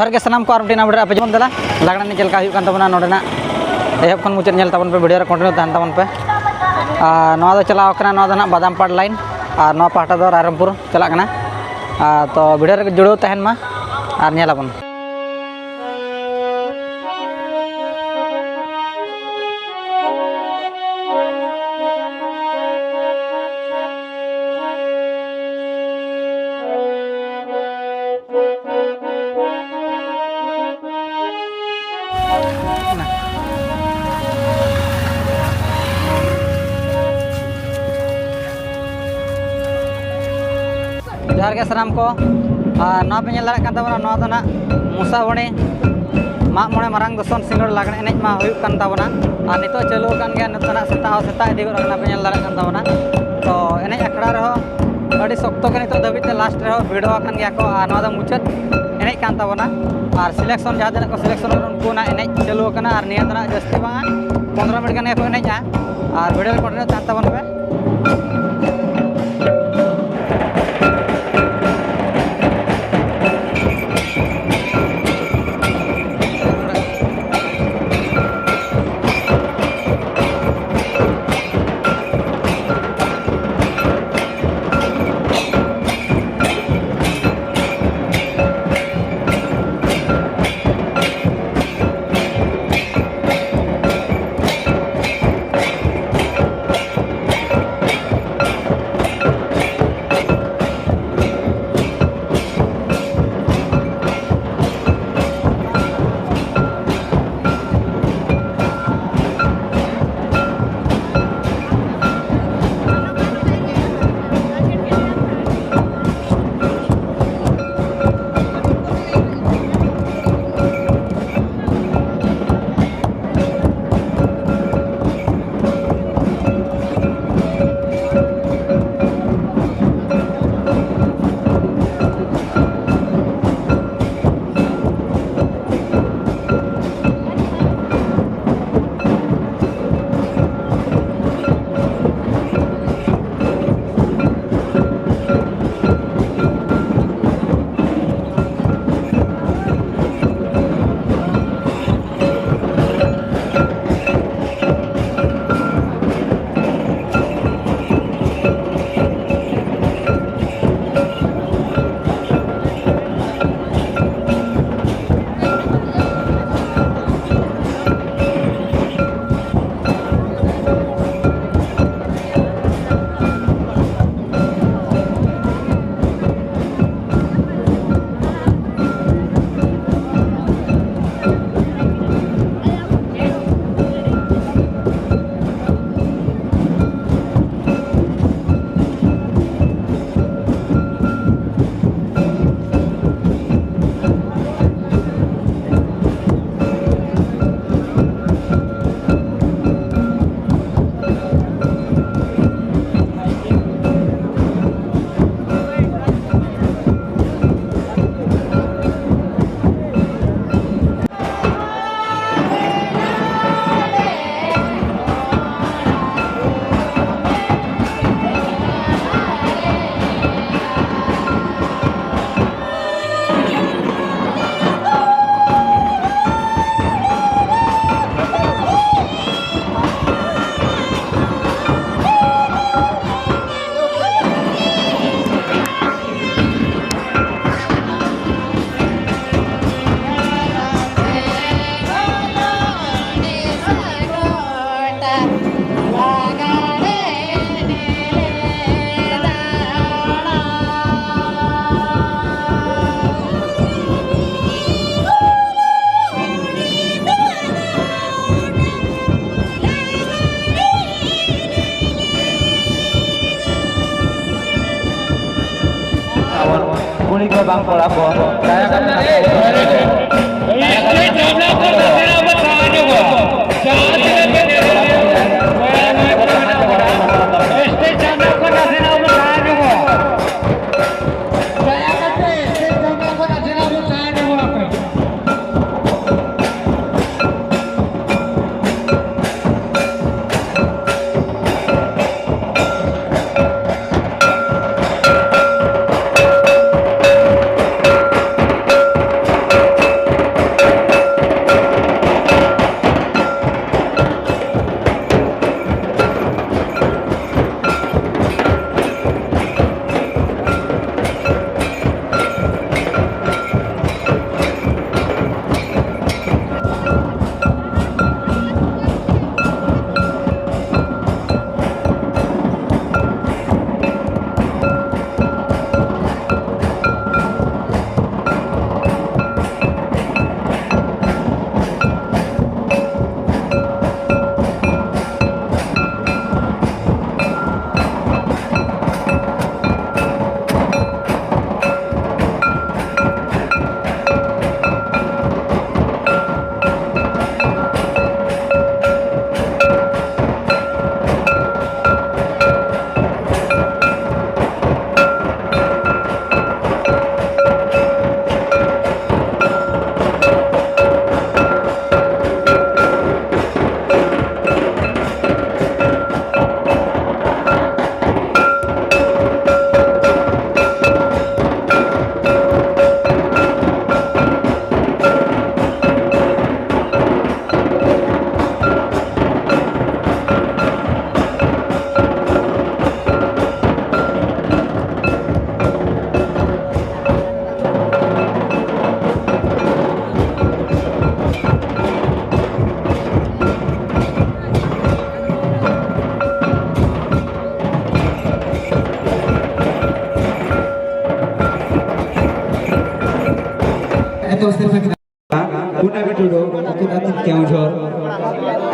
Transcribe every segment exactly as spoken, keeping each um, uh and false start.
ᱡᱚᱦᱟᱨ ᱜᱮ ᱥᱟᱱᱟᱢ ᱠᱚ, ᱟᱨ ᱢᱤᱫᱴᱤᱡ ᱱᱟᱣᱟ video ᱨᱮ ᱟᱯᱮ ᱡᱮᱢᱚᱱ ᱫᱮᱞᱟ ᱞᱟᱜᱽᱬᱮ ᱮᱱᱮᱡ ᱪᱮᱫ ᱞᱮᱠᱟ ᱦᱩᱭᱩᱜ ᱠᱟᱱ ᱛᱟᱵᱚᱱᱟ ᱱᱚᱰᱮᱱᱟᱜ ᱮᱦᱚᱵ ᱠᱷᱚᱱ ᱢᱩᱪᱟᱹᱫ ᱧᱮᱞ ᱛᱟᱵᱚᱱ ᱯᱮ, video ᱨᱮ continue ᱛᱟᱦᱮᱱ ᱛᱟᱵᱚᱱ ᱯᱮ᱾ ᱟᱨ ᱱᱚᱣᱟ ᱫᱚ ᱪᱟᱞᱟᱣ ᱠᱟᱱᱟ, ᱱᱚᱣᱟ ᱫᱚ ᱱᱟᱦᱟᱜ ᱵᱟᱫᱟᱢ ᱯᱟᱲ line, ᱟᱨ ᱱᱚᱣᱟ ᱯᱟᱦᱴᱟ ᱫᱚ ᱨᱟᱭᱨᱚᱝᱯᱩᱨ ᱪᱟᱞᱟᱜ ᱠᱟᱱᱟ᱾ ᱟᱨ ᱛᱚ video ᱨᱮ ᱡᱩᱲᱟᱹᱣ ᱛᱟᱦᱮᱱ ᱢᱟ ᱟᱨ ᱧᱮᱞ ᱟᱵᱚᱱ᱾ ᱡᱚᱦᱟᱨ ᱜᱮ ᱥᱟᱱᱟᱢ ᱠᱚ᱾ ᱟᱨ ᱱᱚᱣᱟ ᱯᱮ ᱧᱮᱞ ᱫᱟᱲᱮᱭᱟᱜ ᱠᱟᱱ ᱛᱟᱵᱚᱱᱟ, ᱱᱚᱣᱟ ᱫᱚ ᱱᱟᱜ ᱢᱚᱥᱟᱵᱚᱱᱤ ᱢᱟᱜ ᱢᱚᱬᱮ ᱢᱟᱨᱟᱝ ᱫᱚᱥᱚᱱ ᱥᱤᱸᱜᱟᱹᱲ ᱞᱟᱜᱽᱬᱮ ᱮᱱᱮᱡ ᱢᱟ ᱦᱩᱭᱩᱜ ᱠᱟᱱ ᱛᱟᱵᱚᱱᱟ᱾ ᱟᱨ ᱱᱤᱛᱚᱜ ᱪᱟᱹᱞᱩ ᱟᱠᱟᱱ ᱜᱮᱭᱟ, ᱱᱤᱛᱚᱜ ᱱᱟᱜ ᱥᱮᱛᱟᱜ ᱦᱚᱸ ᱥᱮᱛᱟᱜ ᱤᱫᱤ ᱜᱚᱫ ᱟᱠᱟᱱᱟ, ᱯᱮ ᱧᱮᱞ ᱫᱟᱲᱮᱭᱟᱜ ᱠᱟᱱ ᱛᱟᱵᱚᱱᱟ᱾ ᱛᱚ ᱮᱱᱮᱡ ᱟᱠᱷᱲᱟ ᱨᱮᱦᱚᱸ ᱟᱹᱰᱤ ᱥᱚᱠᱛᱚ ᱜᱮ ᱱᱤᱛᱚᱜ ᱫᱷᱟᱹᱵᱤᱡ ᱛᱮ last ᱨᱮᱦᱚᱸ ᱵᱷᱤᱲᱚ ᱟᱠᱟᱱ ᱜᱮᱭᱟ ᱠᱚ᱾ ᱟᱨ ᱱᱚᱣᱟ ᱫᱚ ᱢᱩᱪᱟᱹᱫ ᱮᱱᱮᱡ ᱠᱟᱱ ᱛᱟᱵᱚᱱᱟ᱾ ᱟᱨ selection ᱡᱟᱦᱟᱸ ᱛᱤᱱᱟᱹᱜ ᱠᱚ selection ᱟᱠᱟᱱᱟ, ᱩᱱᱠᱩ ᱱᱟᱜ ᱮᱱᱮᱡ ᱪᱟᱹᱞᱩ ᱟᱠᱟᱱᱟ᱾ ᱟᱨ ᱱᱤᱭᱟᱹ ᱫᱚ ᱱᱟᱜ ᱡᱟᱹᱥᱛᱤ ᱵᱟᱝᱟ, ᱯᱚᱱᱨᱚ ᱢᱤᱱᱤᱴ ᱜᱟᱱ ᱜᱮᱠᱚ ᱮᱱᱮᱡᱼᱟ᱾ ᱟᱨ video ᱨᱮ continue ᱛᱟᱦᱮᱱ ᱛᱟᱵᱚᱱ ᱯᱮ᱾ ᱵᱟᱝ ᱠᱚᱲᱟ ᱠᱚ, ᱫᱟᱭᱟ ᱠᱟᱛᱮ ᱱᱟᱥᱮᱱᱟᱜ ᱵᱚ ᱥᱟᱦᱟ ᱧᱚᱜᱚᱜᱼᱟ᱾ ᱡᱟᱦᱟᱸ ᱛᱤᱱᱟᱹᱜ ᱯᱮ ᱧᱮᱞ ᱧᱟᱢᱮᱫ, ᱥᱴᱮᱡ ᱥᱟᱢᱱᱟ ᱠᱷᱚᱱ ᱱᱟᱥᱮᱱᱟᱜ ᱵᱚ ᱥᱟᱦᱟ ᱧᱚᱜᱚᱜᱼᱟ᱾ ᱫᱟᱭᱟ ᱠᱟᱛᱮ ᱥᱴᱮᱡ ᱥᱟᱢᱱᱟ ᱠᱷᱚᱱ ᱱᱟᱥᱮᱱᱟᱜ ᱵᱚ ᱥᱟᱦᱟ ᱧᱚᱜᱚᱜᱼᱟ ᱯᱮ᱾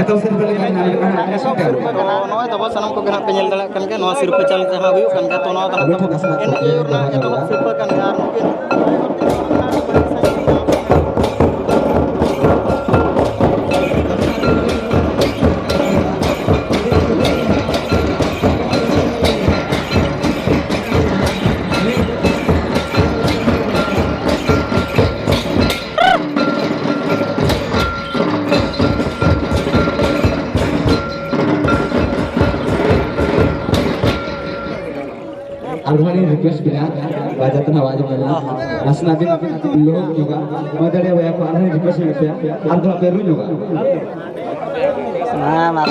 ᱛᱚ, ᱥᱤᱨᱯᱟᱹ ᱞᱮᱠᱟ ᱧᱟᱢ ᱞᱮᱠᱟ ᱦᱟᱸᱜ ᱟᱞᱮ ᱥᱮᱫ ᱛᱮ ᱛᱚ ᱱᱚᱜᱼᱚᱭ ᱛᱟᱵᱚ ᱥᱟᱱᱟᱢ ᱠᱚᱜᱮ ᱦᱟᱸᱜ ᱯᱮ ᱧᱮᱞ ᱫᱟᱲᱮᱭᱟᱜ ᱠᱟᱱ ᱜᱮᱭᱟ, ᱱᱚᱣᱟ ᱥᱤᱨᱯᱟᱹ ᱪᱟᱞ ᱡᱟᱦᱟᱸ ᱦᱩᱭᱩᱜ ᱠᱟᱱ ᱜᱮᱭᱟ, ᱛᱚ ᱱᱚᱣᱟ ᱫᱚ ᱦᱟᱸᱜ ᱮᱱ ᱡᱤ ᱳ ᱨᱮᱱᱟᱜ ᱮᱛᱚᱦᱚᱵ ᱥᱤᱨᱯᱟᱹ ᱠᱟᱱ ᱜᱮᱭᱟ᱾ ᱟᱨ ᱱᱩᱠᱤᱱ ᱟᱨ ᱦᱚᱸ ᱞᱤᱧ ᱨᱤᱠᱩᱭᱮᱥᱴ ᱵᱤᱱᱟ, ᱵᱟᱡᱟᱣ ᱛᱮᱱᱟᱜ ᱟᱣᱟᱡᱽ ᱵᱟᱝ ᱦᱩᱭᱩᱜᱼᱟ᱾ ᱱᱟᱥᱮᱱᱟᱜ ᱵᱤᱱ ᱞᱳ ᱧᱚᱜᱟ, ᱢᱟ ᱫᱟᱲᱮᱭᱟᱜ ᱵᱚᱭᱦᱟ ᱠᱚ, ᱟᱨ ᱦᱚᱸ ᱞᱤᱧ ᱨᱤᱠᱩᱭᱮᱥᱴ ᱧᱚᱜ ᱯᱮᱭᱟ, ᱟᱨ ᱫᱚ ᱦᱟᱸᱜ ᱯᱮ ᱨᱩ ᱧᱚᱜᱟ᱾ ᱦᱮᱸ, ᱢᱟ᱾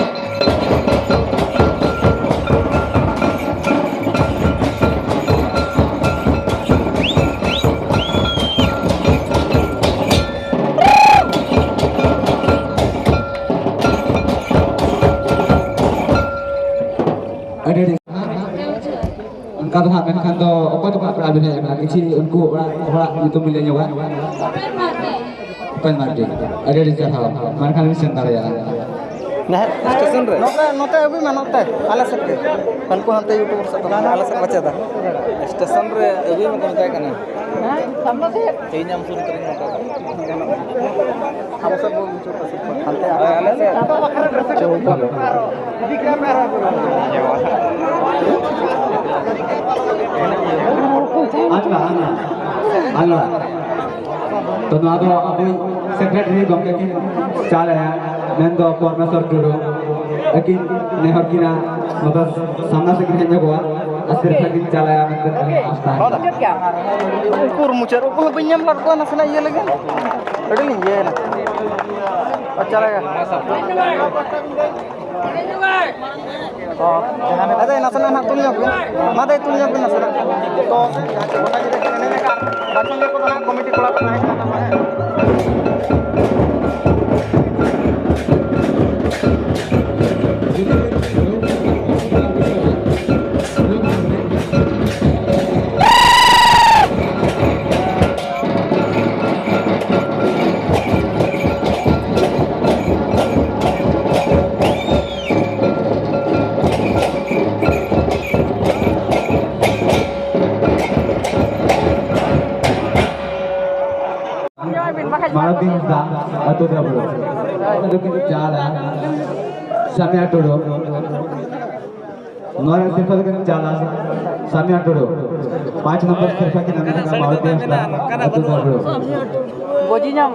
ᱟᱹᱰᱤ ᱟᱹᱰᱤ ᱚᱱᱠᱟ ᱫᱚ ᱦᱟᱸᱜ, ᱢᱮᱱᱠᱷᱟᱱ ᱫᱚ ᱚᱠᱚᱭ ᱛᱟᱠᱚ ᱚᱲᱟᱜ ᱵᱮᱱ ᱦᱮᱡ ᱟᱠᱟᱱᱟ? ᱠᱤᱪᱷᱤ ᱩᱱᱠᱩ ᱚᱲᱟᱜ ᱦᱚᱲᱟᱜ ᱧᱩᱛᱩᱢ ᱵᱤᱱ ᱞᱟᱹᱭ ᱧᱚᱜᱟ᱾ ᱩᱯᱮᱱ ᱢᱟᱨᱰᱤ, ᱟᱹᱰᱤ ᱟᱹᱰᱤ ᱥᱟᱨᱦᱟᱣ᱾ ᱢᱟ ᱮᱱᱠᱷᱟᱱ ᱵᱤᱱ ᱥᱮᱱ ᱫᱟᱲᱮᱭᱟᱜᱼᱟ᱾ ᱥᱴᱮᱥᱚᱱ ᱨᱮ? ᱱᱚᱛᱮ, ᱱᱚᱛᱮ ᱟᱹᱜᱩᱭ ᱢᱮ, ᱱᱚᱛᱮ, ᱟᱞᱮ ᱥᱮᱫ ᱜᱮ᱾ ᱦᱟᱹᱱᱠᱩ ᱦᱟᱱᱛᱮ ᱭᱩᱴᱩᱵᱟᱨ ᱥᱮᱫ ᱠᱷᱚᱱ, ᱟᱞᱮ ᱥᱮᱫ ᱯᱟᱪᱮ ᱫᱟ᱾ ᱥᱴᱮᱥᱚᱱ ᱨᱮ ᱟᱹᱜᱩᱭ ᱢᱮ ᱠᱚ ᱢᱮᱛᱟᱭ ᱠᱟᱱᱟ᱾ ᱦᱮᱸ, ᱥᱟᱢᱱᱟ ᱥᱮᱫ᱾ ᱛᱮᱦᱮᱧ ᱟᱢ ᱥᱩᱨ ᱩᱛᱟᱹᱨᱤᱧ ᱢᱮᱛᱟᱭ ᱠᱟᱱᱟ᱾ ᱟᱵᱚ ᱥᱮᱫ ᱵᱚᱱ ᱦᱟᱱᱛᱮ ᱟᱞᱮ ᱥᱮᱫ᱾ ᱟᱪᱪᱷᱟ, ᱟᱪᱪᱷᱟ᱾ ᱛᱚ, ᱱᱚᱣᱟ ᱫᱚ ᱟᱵᱚᱭᱤᱡ ᱥᱮᱠᱨᱮᱴᱟᱨᱤ ᱜᱚᱢᱠᱮ ᱠᱤᱱ ᱪᱟᱞ ᱟᱭᱟ, ᱢᱮᱱᱫᱚ ᱯᱚᱨᱢᱮᱥᱚᱨ ᱴᱩᱰᱩ᱾ ᱟᱹᱠᱤᱱ ᱱᱮ ᱦᱚᱲ ᱠᱤᱱᱟ ᱱᱚᱛᱮ ᱥᱟᱢᱱᱟ ᱥᱮᱫ ᱠᱤᱱ ᱦᱮᱡ ᱧᱚᱜᱚᱜᱼᱟ ᱟᱨ ᱥᱤᱨᱯᱷᱟ ᱠᱤᱱ ᱪᱟᱞ ᱟᱭᱟ ᱢᱮᱱᱛᱮ ᱟᱹᱞᱤᱧ ᱟᱥ ᱛᱟᱦᱮᱱ ᱠᱟᱱᱟ᱾ ᱩᱠᱩᱨ ᱢᱩᱪᱟᱹᱫ ᱩᱠᱩ ᱦᱚᱸ ᱵᱟᱹᱧ ᱧᱟᱢ ᱞᱮᱫ ᱠᱚᱣᱟ ᱱᱟᱥᱮᱱᱟᱜ ᱤᱭᱟᱹ ᱞᱟᱹᱜᱤᱫ᱾ ᱟᱹᱰᱤ ᱞᱤᱧ ᱤᱭᱟᱹᱭᱮᱱᱟ᱾ ᱟᱪᱪᱷᱟ, ᱞᱟᱜᱟ᱾ ᱚ, ᱟᱫᱚ ᱱᱟᱥᱮᱱᱟᱜ ᱱᱟᱦᱟᱜ ᱛᱩᱞ ᱧᱚᱜ ᱵᱤᱱ᱾ ᱢᱟ ᱫᱟᱹᱭ, ᱛᱩᱞ ᱧᱚᱜ ᱵᱤᱱ ᱱᱟᱥᱮᱱᱟᱜ᱾ ᱛᱚ, ᱜᱚᱴᱟ ᱜᱤᱫᱽᱨᱟᱹ ᱠᱚ ᱮᱱᱮᱡ ᱟᱠᱟᱫ, ᱵᱟᱪᱷᱚᱱ ᱜᱮᱠᱚ ᱱᱟᱦᱟᱜ ᱠᱚᱢᱤᱴᱤ ᱠᱚᱲᱟ ᱠᱚ ᱛᱟᱦᱮᱸ ᱠᱟᱱᱟ ᱱᱟᱦᱟᱜ᱾ ᱦᱟᱸᱥᱫᱟ, ᱟᱹᱛᱩ ᱫᱟᱵᱲᱩ᱾ ᱚᱱᱟ ᱫᱚᱠᱤᱱ ᱪᱟᱞᱟ ᱥᱟᱢᱤᱭᱟ ᱴᱩᱰᱩ᱾ ᱱᱚᱣᱟ ᱨᱮ ᱥᱤᱨᱯᱟᱹ ᱫᱚᱠᱤᱱ ᱪᱟᱞᱟ ᱥᱟᱢᱤᱭᱟ ᱴᱩᱰᱩ᱾ ᱯᱟᱸᱪ ᱱᱚᱢᱵᱚᱨ ᱥᱤᱨᱯᱟᱹ ᱠᱤᱱ ᱧᱟᱢ ᱠᱟᱫᱟ ᱢᱟᱞᱚᱛᱤ ᱦᱟᱸᱥᱫᱟ, ᱟᱹᱛᱩ ᱫᱟᱵᱲᱩ᱾ ᱵᱚᱡᱤ ᱧᱟᱢ᱾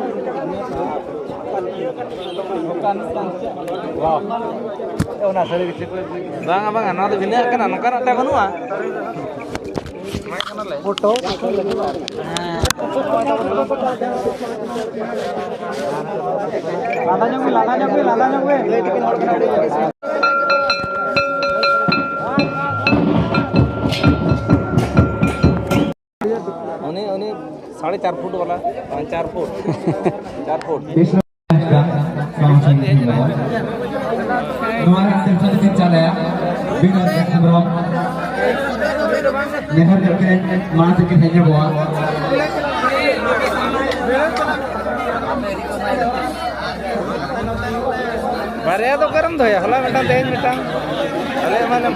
ᱵᱟᱝᱟ, ᱵᱟᱝᱟ, ᱱᱚᱣᱟ ᱫᱚ ᱵᱷᱤᱱᱟᱹ ᱠᱟᱱᱟ, ᱱᱚᱝᱠᱟᱱᱟᱜ ᱛᱮ ᱵᱟᱹᱱᱩᱜᱼᱟ᱾ ᱯᱷᱳᱴᱳ᱾ ᱞᱟᱸᱫᱟ ᱧᱚᱜ ᱢᱮ, ᱞᱟᱸᱫᱟ ᱧᱚᱜ ᱢᱮ, ᱞᱟᱸᱫᱟ ᱧᱚᱜ ᱢᱮ᱾ ᱩᱱᱤ, ᱩᱱᱤ ᱥᱟᱲᱮ ᱪᱟᱨ ᱯᱷᱩᱴ ᱵᱟᱞᱟ, ᱵᱟᱝ, ᱪᱟᱨ ᱯᱷᱩᱴ, ᱪᱟᱨ ᱯᱷᱩᱴ᱾ ᱵᱤᱥᱱᱩ ᱦᱟᱸᱥᱫᱟ, ᱥᱟᱶ ᱥᱮᱱ ᱠᱷᱚᱱ᱾ ᱱᱚᱣᱟ ᱨᱮᱱᱟᱜ ᱥᱤᱨᱯᱟᱹ ᱫᱚᱠᱤᱱ ᱪᱟᱞᱟᱭᱟ ᱵᱤᱱᱚᱭ ᱦᱮᱢᱵᱨᱚᱢ᱾ ᱱᱮᱦᱚᱨ ᱧᱚᱜ ᱠᱤᱱ ᱢᱟᱲᱟᱝ ᱥᱮᱫ ᱠᱤᱱ ᱦᱮᱡ ᱧᱚᱜᱚᱜᱼᱟ᱾ ᱵᱟᱨᱭᱟ ᱫᱚ ᱚᱠᱟᱨᱮᱢ ᱫᱚᱦᱚᱭᱟ? ᱦᱚᱞᱟ ᱢᱤᱫᱴᱟᱝ, ᱛᱮᱦᱮᱧ ᱢᱤᱫᱴᱟᱝ᱾ ᱟᱞᱮ ᱢᱟᱱᱮ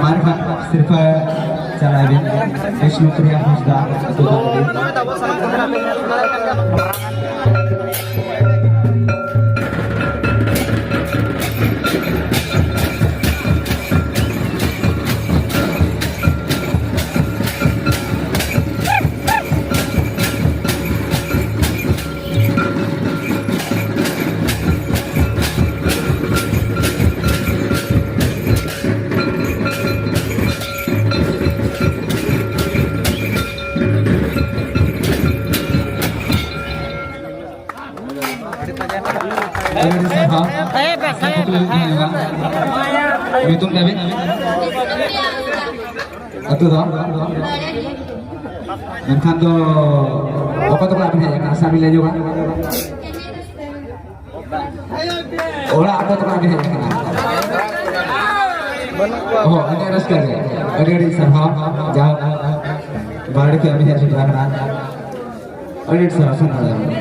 ᱢᱟᱨᱮ ᱠᱷᱚᱱ ᱥᱤᱨᱯᱟᱹ ᱪᱟᱞᱟᱣ ᱵᱤᱱ, ᱵᱤᱥᱱᱩᱯᱨᱤᱭᱟ ᱦᱟᱸᱥᱫᱟ, ᱟᱹᱛᱩ ᱫᱚ ᱟᱹᱰᱤ ᱥᱟᱨᱦᱟᱣ᱾ ᱧᱩᱛᱩᱢ ᱛᱟᱵᱤᱱ? ᱟᱹᱛᱩ ᱫᱚ? ᱢᱮᱱᱠᱷᱟᱱ ᱫᱚ ᱚᱠᱚᱭ ᱛᱟᱠᱚ ᱟᱹᱵᱤᱱ ᱦᱮᱡ ᱟᱠᱟᱱᱟ? ᱥᱟᱵᱤᱱ ᱞᱟᱹᱭ ᱧᱚᱜᱟ᱾ ᱚᱲᱟᱜ ᱟᱠᱚ ᱛᱟᱠᱚ ᱟᱹᱵᱤᱱ ᱦᱮᱡ ᱟᱠᱟᱱᱟ᱾ ᱚ, ᱟᱹᱰᱤ ᱨᱟᱹᱥᱠᱟᱹ ᱜᱮ᱾ ᱟᱹᱰᱤ ᱟᱹᱰᱤ ᱥᱟᱨᱦᱟᱣ᱾ ᱡᱟᱦᱟᱸ ᱵᱟᱲᱮ ᱠᱷᱚᱱ ᱟᱹᱵᱤᱱ ᱦᱮᱡ ᱥᱮᱴᱮᱨ ᱟᱠᱟᱱᱟ᱾ ᱟᱹᱰᱤ ᱟᱹᱰᱤ ᱥᱟᱨᱦᱟᱣ, ᱥᱟᱨᱦᱟᱣ᱾